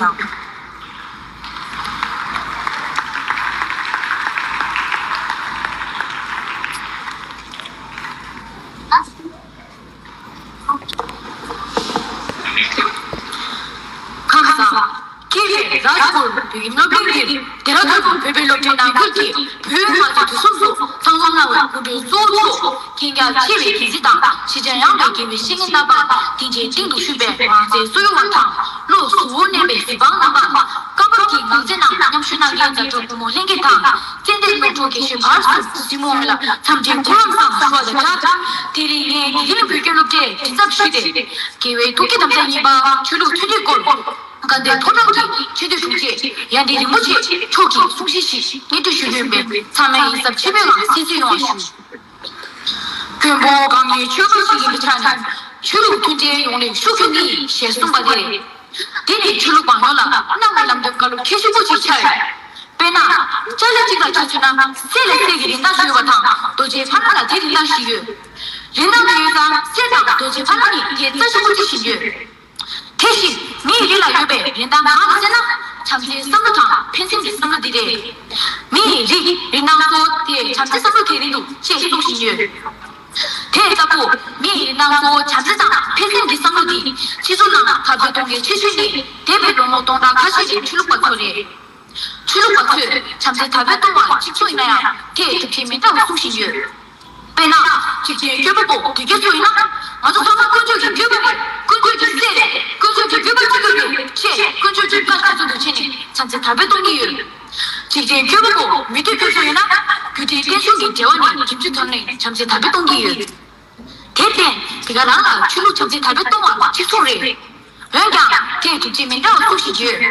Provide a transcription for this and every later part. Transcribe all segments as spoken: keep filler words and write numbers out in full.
དང་། ཁམས་བཟང་། ཀྱེ་རེ་རཱཇ་པུར་བོད་ཁྱིམ་སློབ་གླིང་གིས་ལྡེ་ར་ལྡུན་བོད་པའི་སློབ་གྲྭའི་ནང་ཁུལ་གྱི་བོད་མི་མང་གི་དུས་གསུམ་དུ་ཚང་འཛོམས་གནང་བའི་སྐུ་མགྲོན་གཙོ་བོ་མཆོག་མཁྱེན་རྒྱ་ཆེ་བའི་འགན་འཛིན་དང་ཤེས་བྱ་ཡངས་པའི་དགེ་བའི་བཤེས་གཉེན་རྣམ་པ་སྡིངས་ཆའི་སྟེང་དུ་བཞུགས་པའི་ངག་རྩལ་སོ་ཡུལ་བ་དང་བློ་གཟུ་བོར་གནས་པའི་གཟིགས་དཔང་རྣམ་པ། སྐབས་བབ་ཀྱི་ངག་རྩལ་ནང་མཉམ་ཞུགས་གནང་མཁན་མཛའ་གྲོགས་བུ་མོ་ལྷན་རྒྱས་དང་། ཙན་དན་སློབ་གྲོགས་དགེ་བཤེས་བར་གསུམ་གཟིགས་མོ་འོང་ལ་འཚམས་འདྲིའི་སྐུ་རམ་བཟང་ཞུ་བ་དང་སྦྲགས། དེ་རིང་ངས་དགེ་ལྡན་བོད་ཀྱི་སློབ་གྲྭའི་མགྲིན་ཚབ་ཞུས་ཏེ། རྒྱལ་བའི་ཐུགས་བསྐྱེད་དམ་བཅའ་གཉིས་པ་ཆོས་ལུགས་མཐུན་སྒྲིལ་སྐོར་དགའ་ལྡན་ཕོ་བྲང་གི་ཆོས་སྡེ་དྲུང་ཆེ་ཡ་འདི་རིན་པོ་ཆེ་མཆོག་གིས་གསུང་བཤད་ཞིག་སྙན་སྒྲོན་ཞུ་རྒྱུ་ཡིན་པས་ཚང་མས་ཡིད་གཟབ་ཆེན་པོའི་ངང་གསན་གཟིགས་ཡོང་བ་ཞུ། མགོན་པོ་གང་ཉིད་ཆོས་པ་ཞིག་ཡིན་པའི་ཆ་ནས་ཆོས་ལུགས་མཐུན་སྒྲིལ་ཡོང་རེ་ཤུགས་རྒྱག་གི་ཡིན་ཞེས་གསུངས་པ་དེ་རེད། དེ་ནི་ཆོས་ལུགས་བང་ཡོང་ལ་གནང་བའི་ལམ་སྟོན་བཀའ་སློབ་གལ་ཆེན་པོ་ཞིག་ཆགས་ཡོད། དཔེར་ན། ཅ་ལག་གཅིག་ལ་ཆ་མཚོན་ན་གསེར་ལ་གསེར་གྱི་རིན་ཐང་ཞིག་ཡོད་པ་དང་རྡོ་རྗེ་ཕ་ལ་ལ་དེ་རིན་ཐང་ཞིག་ཡོད། རིན་ཐང་དེ་ཡོད་ཙང་གསེར་དང་རྡོ་རྗེ་ཕ་ལ་ནི་དེ་རྩ་ཆེན་པོ་ཅིག་ཟིན་ཡོད། དེ་བཞིན་མིའི་རིགས་ལ་ཡོད་པའི་རིན་ཐང་གང་ཟེར་ན་བྱམས་བརྩེའི་བསམ་བློ་དང་ཕན་སེམས་ཀྱི་བསམ་བློ་འདི་རེད། མིའི་རིགས་རིན་ཐང་གཙོ་བོ་དེ་བྱམས་བརྩེའི་བསམ་བློ་དེ་རེད་འདུག་ཅེས་གསུངས་བཞིན་ཡོད། དེ་ལྟ་བུ་མིའི་རིན་ཐང་གཙོ་བོ་བྱམས་བརྩེ་དང་ཕན་སེམས་ཀྱི་བསམ་བློ་འདི་སྤྱི་ཚོགས་ནང་དར་སྤེལ་གཏོང་གལ་ཆེ་ཤོས་ནི་འདས་པའི་ལོ་ངོ་སྟོང་ཕྲག་ཁ་ཤས་ཀྱི་ཆོས་ལུགས་པ་ཚོ་རེད། ཆོས་ལུགས་པ་ཚོས་བྱམས་བརྩེ་དར་སྤེལ་གཏོང་བར་གཅིག་མཚུངས་ཡིན་ན་ཡང་དེས་སྒྲུབ་བྱེད་མི་འདྲ་བ་གསུངས་བཞིན་ཡོད། དཔེར་ན། འཇིག་རྟེན་སྐྱོ་པོ་པོ་དུས་རྒྱལ་ཚོ་ཡིན་ན། ང་ཚོ་ཚང་མ་དཀོན་མཆོག་གི་བརྒྱུད་པ་རེད། དཀོན་མཆོག་གི་སྲས་རེད། དཀོན་མཆོག་གི་བརྒྱུད་པ་གཅིག་པ་རེད་ཅེས་དཀོན་མཆོག་གི་བཀའ་ཆོས་ཚོ་འདུ་བྱེད་ནས་བྱམས་བརྩེ་དར་སྤེལ་གཏོང་གི་ཡོད། འཇིག་རྟེན་སྐྱོ་པོ་པོ་མི་དུས་རྒྱལ་ཚོ་ཡིན་ན། རྒྱུ་འབྲས་བརྟན་སྲུང་གི་འབྲེལ་བ་ནས་རྒྱུན་མཐུད་ཐོག་ནས་བྱམས་བརྩེ་དར་སྤེལ་གཏོང་གི་ཡོད། དེར་བརྟེན་དེ་ག་རང་ལ་ཆོས་ལུགས་བྱམས་བརྩེ་དར་སྤེལ་གཏོང་བ་གཅིག་མཚུངས་རེད། འོན་ཀྱང་དེས་སྒྲུབ་བྱེད་མི་འདྲ་བ་སུ་ཞིག་ཡོད།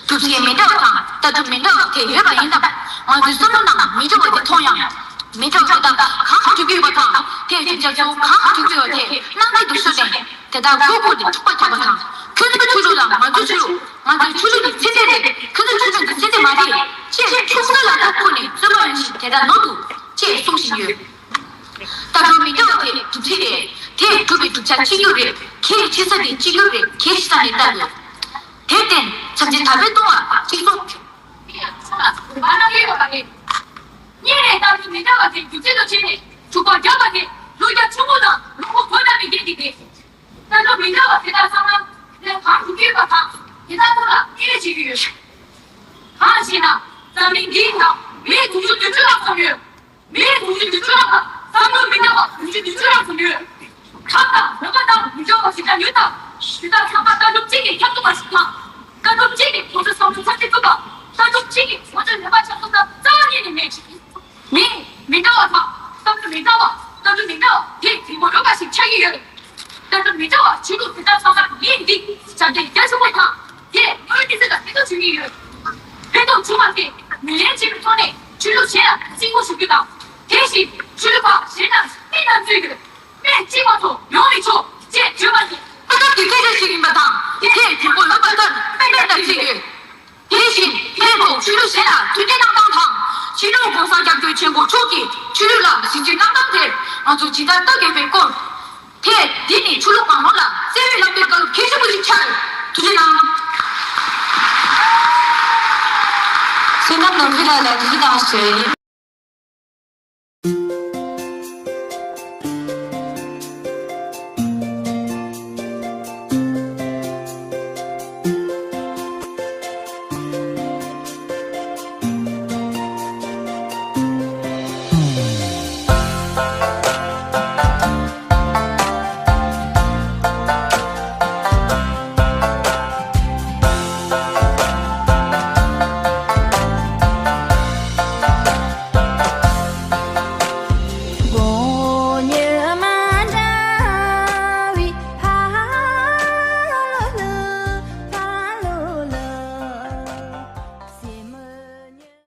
སྒྲུབ་བྱེད་མི་འདྲ་བ་དང་ལྟ་གྲུབ་མི་འདྲ་བ་དེ་ཡོད་པ་ཡིན་སྟབས་ང་ཚོའི་བསམ་བློ་ནང་མི་འདྲ་བ་དེ་མཐོང་ཡང་། མི་འདྲ་བ་དེ་དག་གང་སྒྲུབ་ཀྱི་ཡོད་པ་དང་དེས་སྒྲུབ་བྱ་ཚོ་གང་སྒྲུབ་ཀྱི་ཡོད་པ་དེ་གནང་གི་འདུག་ཤོད་ནས་དེ་དག་མགོ་འཁོར་ནས་འཁྲུག་པ་རྒྱག་པ་དང་ཁྱོད་ཚོའི་ཆོས་ལུགས་ལ་ང་ཚོའི་ཆོས་ལུགས། ང་ཚོའི་ཆོས་ལུགས་ནི་ཚད་ལྡན་རེད། ཁྱོད་ཚོའི་ཆོས་ལུགས་འདི་ཚད་ལྡན་མ་རེད། ཅེས་ཆོས་སྐུལ་ལ་ཐབས་ཁུར་ནས་རྩོད་པ་ཡོང་ཞིང་དེ་དག་ནོར་འདུག་ཅེས་གསུངས་བཞིན་ཡོད། ལྟ་གྲུབ་མི་འདྲ་བ་དེ་སྒྲུབ་བྱེད་རེད། དེས་སྒྲུབ་པའི་བསྒྲུབ་བྱ་གཅིག་གྱུར་རེད། གལ་ཆེ་ས་དེ་གཅིག་གྱུར་རེད། གལ་ཆེ་ས་ནས་ལྟ་དགོས། དེར་བརྟེན་བྱམས་བརྩེ་དར་སྤེལ་གཏོང་བ་གཅིག་མཚུངས། གཉིས་ནས་ལྟ་གྲུབ་མི་འདྲ་བ་དེ་སྒྲུབ་བྱེད་དུ་བྱས་ནས་འཁྲུག་པ་བརྒྱབ་པ་དེ་ལོ་བརྒྱ་ཆུང་ངུ་དང་ལོ་ངོ་འཁོར་ན་མི་འགལ་གྱི་རེད། ལྟ་གྲུབ་མི་འདྲ་བ་དེ་དག་ཚང་མ་ལས་གང་སྒྲུབ་ཀྱི་ཡོད་པ་དང་དེ་དག་ཐོག་ལ་དམིགས་ཡུལ་བྱེད་ཀྱི་ཡོད། གང་ཞེ་ན། འཛམ་གླིང་འདིའི་ནང་མི་དུང་ཕྱུར་བདུན་ཅུ་ལྷག་ཙམ་ཡོད། མི་དུང་ཕྱུར་བདུན་ཅུ་ལྷག་དང་བསམ་བློ་མི་འདྲ་བ་དུང་ཕྱུར་བདུན་ཅུ་ལྷག་ཙམ་ཡོད། ཁམས་དང་མོས་པ་དང་མི་འདྲ་བ་ཞེ་དྲག་ཡོད་སྟབས་དེ་དག་ཚང་མ་ལྟ་གྲུབ་གཅིག་གིས་ཁྱབ་ཐུབ་པ་ཞིག་དང་། ལྟ་གྲུབ་གཅིག་གིས་ཁོང་ཚོའི་བསམ་ཚུལ་ཐག་གཅོད་ཐུབ་པ། ལྟ་གྲུབ་གཅིག་གིས་ཁོང་ཚོའི་ནུས་པ་ཆགས་ཐུབ་སྟབས་རྩ་བ་ཉིད་ནས་མེད་ཅིང་། མི་མི་འདྲ་བ་དང་བསམ་བློ་མི་འདྲ་བ། ལྟ་གྲུབ་མི་འདྲ་བ་དེ་དུས་འཁོར་རོལ་པ་ཞིག་ཆགས་ཀྱི་ཡོད། ལྟ་གྲུབ་མི་འདྲ་བ་ཆོས་ལུགས་དེ་དག་ཚང་མ་མིའི་འདི་བྱ་དེ་རྒྱ་ཆེན་པོ་དང་དེ་དངོས་ཀྱི་ཚེ་དང་དེ་ཚོ་བྱུང་གི་ཡོད། ཕན་ཐོགས་བྱུང་བ་དེ་ངོས་ལེན་བྱེད་པའི་ཐོག་ནས་ཆོས་ལུགས་གཞན་ལ་བརྩི་བཀུར་ཞུ་རྒྱུ་དང་། དེ་བཞིན་ཆོས་ལུགས་པ་གཞན་རྣམས་སྨན་དང་བཅོས་རྒྱུ། སྨན་གཅིག་མ་གཏོགས་ཡོང་མི་ཆོག་ཅེས་བརྗོད་པ་ནི་ལྟ་གྲུབ་ཀྱི་སྐད་ཆ་ཞིག་ཡིན་པ་དང་དེས་དུས་འཁོར་རོལ་པ་ལྟར་སྨན་དང་བཅོས་ཡོད། དེ་བཞིན་ཕན་ཐོགས་ཆོས་ལུགས་གཞན་ལ་མཐུན་འབྲེལ་གནང་སྟངས་དང་། སྤྱི་ནོར་༸གོང་ས་༸སྐྱབས་མགོན་ཆེན་པོ་མཆོག་གིས་ཆོས་ལུགས་ལ་གཟི་བརྗིད་གནང་སྟངས་དེར་ང་ཚོ་ཇི་ལྟར་ལྟ་དགོས་པའི་སྐོར། དེས་འདི་ནི་ཆོས་ལུགས་བང་ལོང་ལ་བརྩེ་བའི་ལམ་སྟོན་བཀའ་སློབ་གལ་ཆེན་པོ་ཞིག་ཆགས་ཡོད། ཐུགས་རྗེ་གནང་། བསོད་ནམས་ནོར་བུ་ལགས་ལ་ཐུགས་རྗེ་གནང་ཞུ་ཡི།